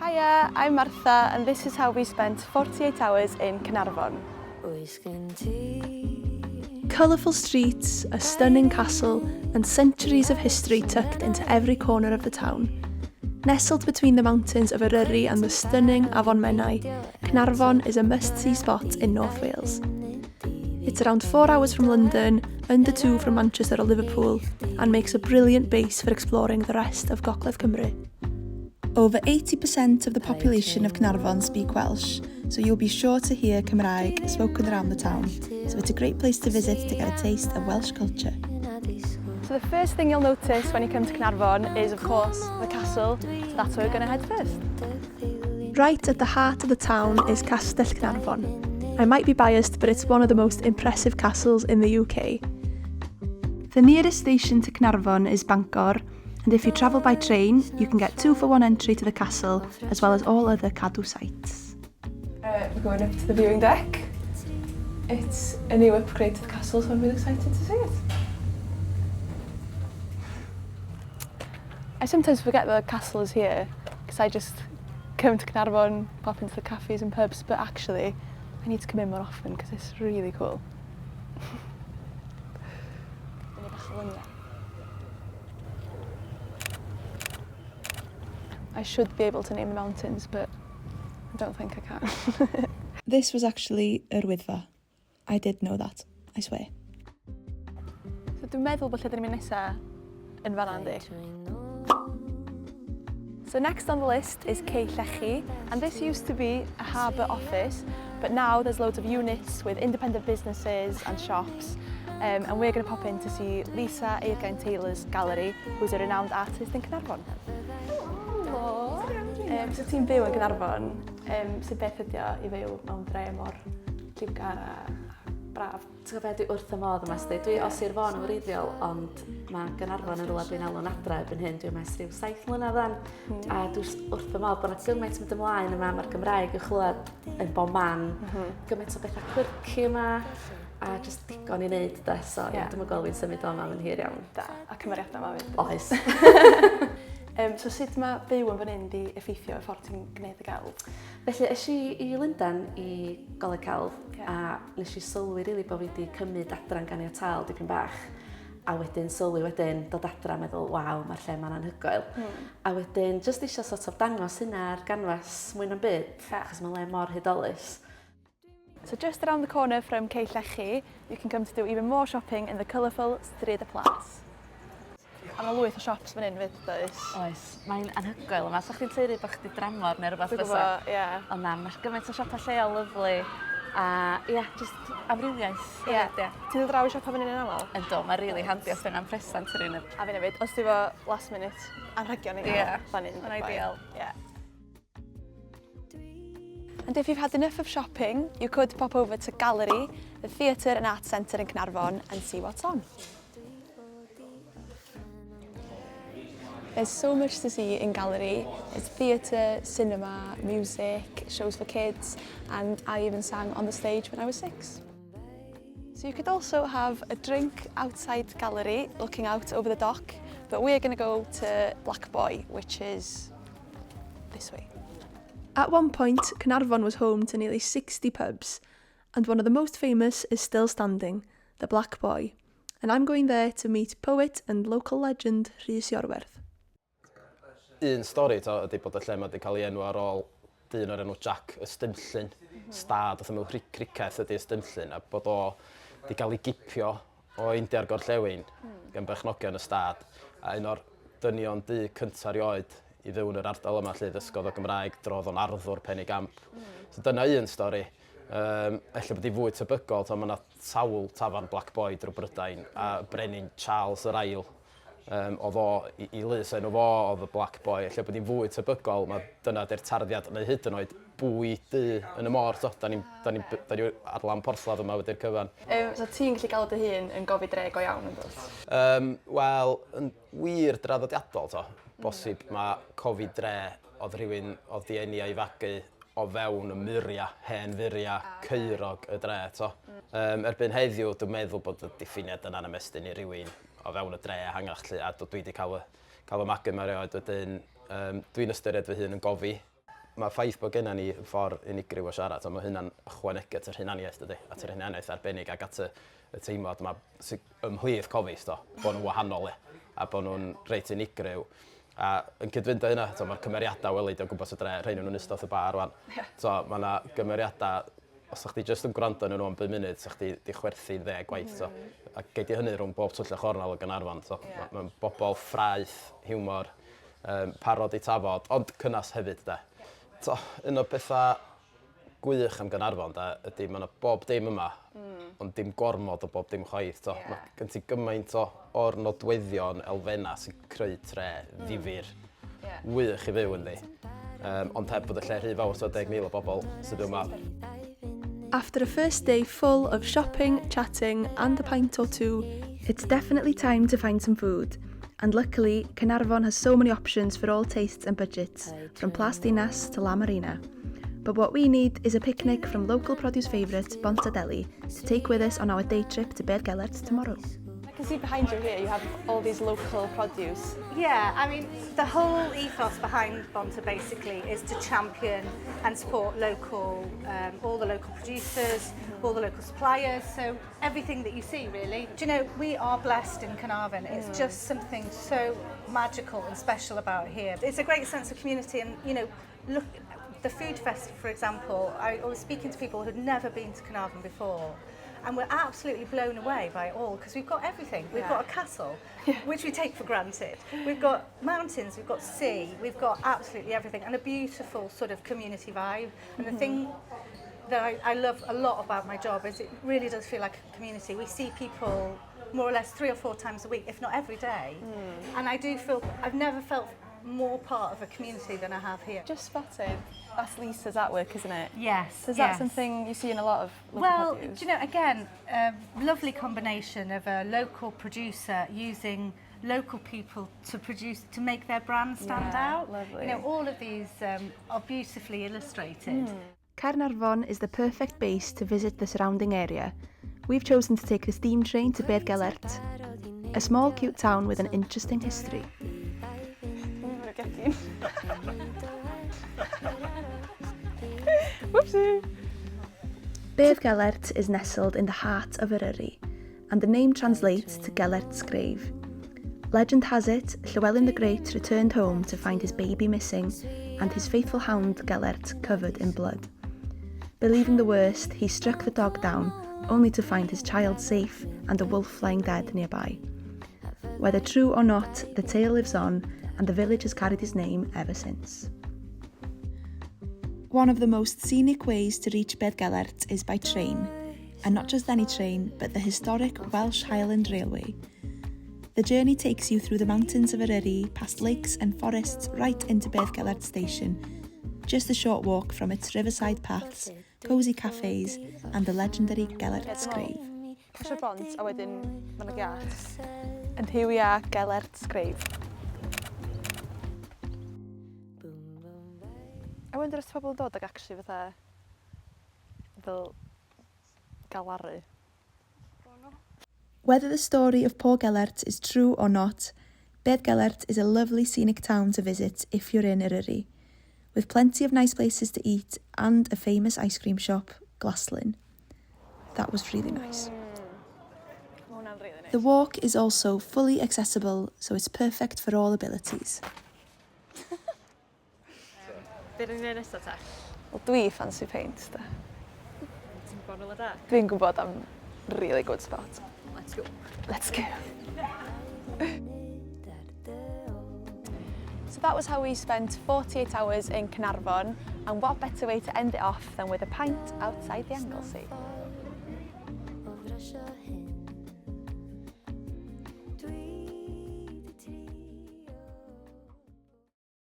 Hiya, I'm Martha and this is how we spent 48 hours in Caernarfon. Colourful streets, a stunning castle and centuries of history tucked into every corner of the town. Nestled between the mountains of Eryri and the stunning Afon Menai, Caernarfon is a must-see spot in North Wales. It's around four hours from London, under two from Manchester or Liverpool, and makes a brilliant base for exploring the rest of Gogledd Cymru. Over 80% of the population of Caernarfon speak Welsh, so you'll be sure to hear Cymraeg spoken around the town. So it's a great place to visit to get a taste of Welsh culture. So the first thing you'll notice when you come to Caernarfon is, of course, the castle. So that's where we're going to head first. Right at the heart of the town is Castell Caernarfon. I might be biased, but it's one of the most impressive castles in the UK. The nearest station to Caernarfon is Bangor, and if you travel by train, you can get two for one entry to the castle, as well as all other Cadw sites. Uh, we're going up to the viewing deck. It's a new upgrade to the castle, so I'm really excited to see it. I sometimes forget the castle is here, because I just come to Caernarfon, pop into the cafes and pubs, but actually I need to come in more often because it's really cool. I should be able to name the mountains, but I don't think I can. This was actually Yr Wyddfa. I did know that, I swear. So dwi'n meddwl bod lle dyn ni'n mynd nesa yn fan'na yndi? So next on the list is Cei Llechi, and this used to be a harbour office, but now there's loads of units with independent businesses and shops, um, and we're going to pop in to see Lisa Eurgain Taylor's gallery, who's a renowned artist in Caernarfon. Helo! Um, so ti'n byw yn Gaernarfon, um, sut beth ydi o i fyw mewn dre mor lliwgar a, a braf? Ti'n gwybod beth, dwi wrth y modd yma, sdi. Dwi o Sir Fôn yn wreiddiol, ond mae Gaernarfon yn rhywle dwi'n alw'n adra erbyn hyn. Dwi yma ers rhyw saith mlynedd rwan. Mm. A dwi wrth fy modd bod yna gymaint mynd ymlaen yma, mae'r Gymraeg i'w chlywed yn bob man. Mm -hmm. Gymaint o bethau quirky yma, a jyst digon i wneud de, so yeah. dwi'n gweld fi'n symud o yma yn hir iawn. Da, a cymeriadau yma fyd. Oes. um, so sut mae byw yn fan hyn di effeithio y ffordd ti'n gwneud y gelf? Felly, es i i Lundain i Goleg Celf yeah. a nes i sylwi rili bod fi wedi cymryd adran ganiataol dipyn bach a wedyn sylwi wedyn dod adra a meddwl waw mae'r lle ma'n anhygoel. Mm. A wedyn jyst eisiau sort of dangos hynna ar ganfas mwy na'n byd yeah. achos mae'n le mor hudolus. So just around the corner from Cei Llechi, you can come to do even more shopping in the colourful Stryd y Plas. A mae lwyth o shops fan hyn fyd, does? Oes, mae'n anhygoel yma. Sa chdi'n teulu bod chdi dramor neu rhywbeth fysa. Dwi'n gwybod, ie. Ond na, mae gymaint o siopau lleol lyfli. A ie, yeah, just amrywiaeth. Ie. Yeah. Yeah. Ti'n dod draw i siopa fan hyn yn aml? Ynddo, mae'n really handi os dwi'n am presant i rhywun. A fi hefyd, os ti fo last minute anrhegion i gael, yeah. fan hyn. Mae'n ideal. Yeah. And if you've had enough of shopping, you could pop over to Gallery, the theatre and arts centre in Caernarfon, and see what's on. There's so much to see in Gallery. There's theatre, cinema, music, shows for kids, and I even sang on the stage when I was six. So you could also have a drink outside Gallery, looking out over the dock, but we're going to go to Black Boy, which is this way. At one point, Carnarvon was home to nearly 60 pubs, and one of the most famous is still standing, the Black Boy. And I'm going there to meet poet and local legend Rhys Iorwerth. Un stori to ydy bod y lle 'ma 'di cael ei enw ar ôl dyn o'r enw Jack Ystumllyn. Stad wrth ymyl Criccieth ydy Ystumllyn a bod o 'di gael ei gipio o India'r Gorllewin gan berchnogion y stad a un o'r dynion du cynta rioed i fyw yn yr ardal yma 'lly ddysgodd o Gymraeg drodd o'n arddwr penigamp. So dyna un stori. Yym ella bod hi fwy tebygol t'o' ma' 'na sawl tafarn Black Boy drw Brydain a Brenin Charles yr Ail Yym odd o 'i 'i lys enw fo odd y Black Boy ella bod 'i'n fwy tebygol ma' dyna 'di'r tarddiad neu hyd yn oed bwy du yn y môr t'o' 'dan ni'n 'dan ni'n by- 'dan ni ar lan porthladd yma wedi'r cyfan. Yym so ti'n gallu galw dy hun yn gofi dre go iawn yndwt? Yym wel yn wir draddodiadol t'o' bosib ma' cofi dre odd rhywun odd 'di eni a'i fagu o fewn y muria, hen furia caerog y dre t'o'? Yym erbyn heddiw dwi'n meddwl bod y diffiniad yna'n ymestyn i rywun o fewn y dre ehangach 'lly a dw dwi 'di ca'l fy ca'l fy magu 'ma erioed wedyn yym dwi'n ystyried fy hun yn gofi. Mae ffaith bod genna ni ffordd unigryw o siarad, so mae hynna'n ychwanegu at yr hunaniaeth dydy, at yr hunaniaeth arbennig ac at y teimlad yma sy ymhlith Cofis, do, bod nhw'n wahanol ie, a bod nhw'n reit unigryw. A yn cyd-fynd â hynna, to, mae'r cymeriadau welid o gwmpas y dre, rhain nhw'n ystod y bar rwan. Yeah. So, mae yna gymeriadau, os ydych chi jyst yn gwrando arnyn nhw am 5 munud, sa chdi 'di chwerthin 10 gwaith. So, a gei di hynny rhwng bob twll a chornel o Gaernarfon. So, yeah. Mae'n ma bobl ffraeth, hiwmor, parod i tafod, ond cynnas hefyd de. To, un o'r pethau gwych am Gaernarfon de, ydy mae yna bob dim yma, ond dim gormod o bob dim chwaith. To. Yeah. Mae gen ti gymaint o, o'r nodweddion elfennau sy'n creu tre ddifyr, yeah. Wych i fyw ynddi. Ond heb bod y lle rhy fawr, so 10,000 o bobl sy'n byw yma. After a first day full of shopping, chatting and a pint or two, it's definitely time to find some food. And luckily, Caernarfon has so many options for all tastes and budgets, from Plas Dinas to La Marina. But what we need is a picnic from local produce favourite Bonta Deli to take with us on our day trip to Beddgelert tomorrow. I can see behind you here you have all these local produce. Yeah, I mean, the whole ethos behind Bonta basically is to champion and support local, all the local producers, all the local suppliers, so everything that you see really. Do you know, we are blessed in Caernarfon. It's just something so magical and special about here. It's a great sense of community and, you know, look, the food fest, for example, I was speaking to people who'd never been to Caernarfon before, and we're absolutely blown away by it all because we've got everything. We've got a castle, which we take for granted. We've got mountains, we've got sea, we've got absolutely everything, and a beautiful sort of community vibe. And the thing that I love a lot about my job is it really does feel like a community. We see people more or less 3 or 4 times a week, if not every day. And I do feel, I've never felt more part of a community than I have here. Just spotted, that's Lisa's artwork, isn't it? Yes. Is that something you see in a lot of local Well, produce? do you know, again, a lovely combination of a local producer using local people to produce, to make their brand stand Yeah, out. Lovely. You know, all of these are beautifully illustrated. Caernarfon is the perfect base to visit the surrounding area. We've chosen to take the steam train to Beddgelert, a small cute town with an interesting history. Whoopsie! Beddgelert is nestled in the heart of Eryri, and the name translates to Gelert's grave. Legend has it, Llywelyn the Great returned home to find his baby missing and his faithful hound Gelert covered in blood. Believing the worst, he struck the dog down, only to find his child safe and a wolf lying dead nearby. Whether true or not, the tale lives on, and the village has carried his name ever since. One of the most scenic ways to reach Beddgelert is by train, and not just any train, but the historic Welsh Highland Railway. The journey takes you through the mountains of Eryri, past lakes and forests, right into Beddgelert station, just a short walk from its riverside paths, cosy cafes and the legendary Gelert's grave. Pasio bont a wedyn ma' 'na giât. And here we are, Gelert's grave. I wonder os pobl yn dod ag actually fatha fel galaru. Whether the story of poor Gelert is true or not, Beddgelert is a lovely scenic town to visit if you're in Eryri, with plenty of nice places to eat and a famous ice cream shop, Glaslyn. That was really nice. Really nice. The walk is also fully accessible, so it's perfect for all abilities. Be dyn ni'n neud nesaf ta? Wel, dwi fancy peint, da. Ti'n gwybod rhywle da? Dwi'n gwybod am really good spot. Let's go. Let's go. So that was how we spent 48 hours in Caernarfon, and what better way to end it off than with a pint outside the Anglesey.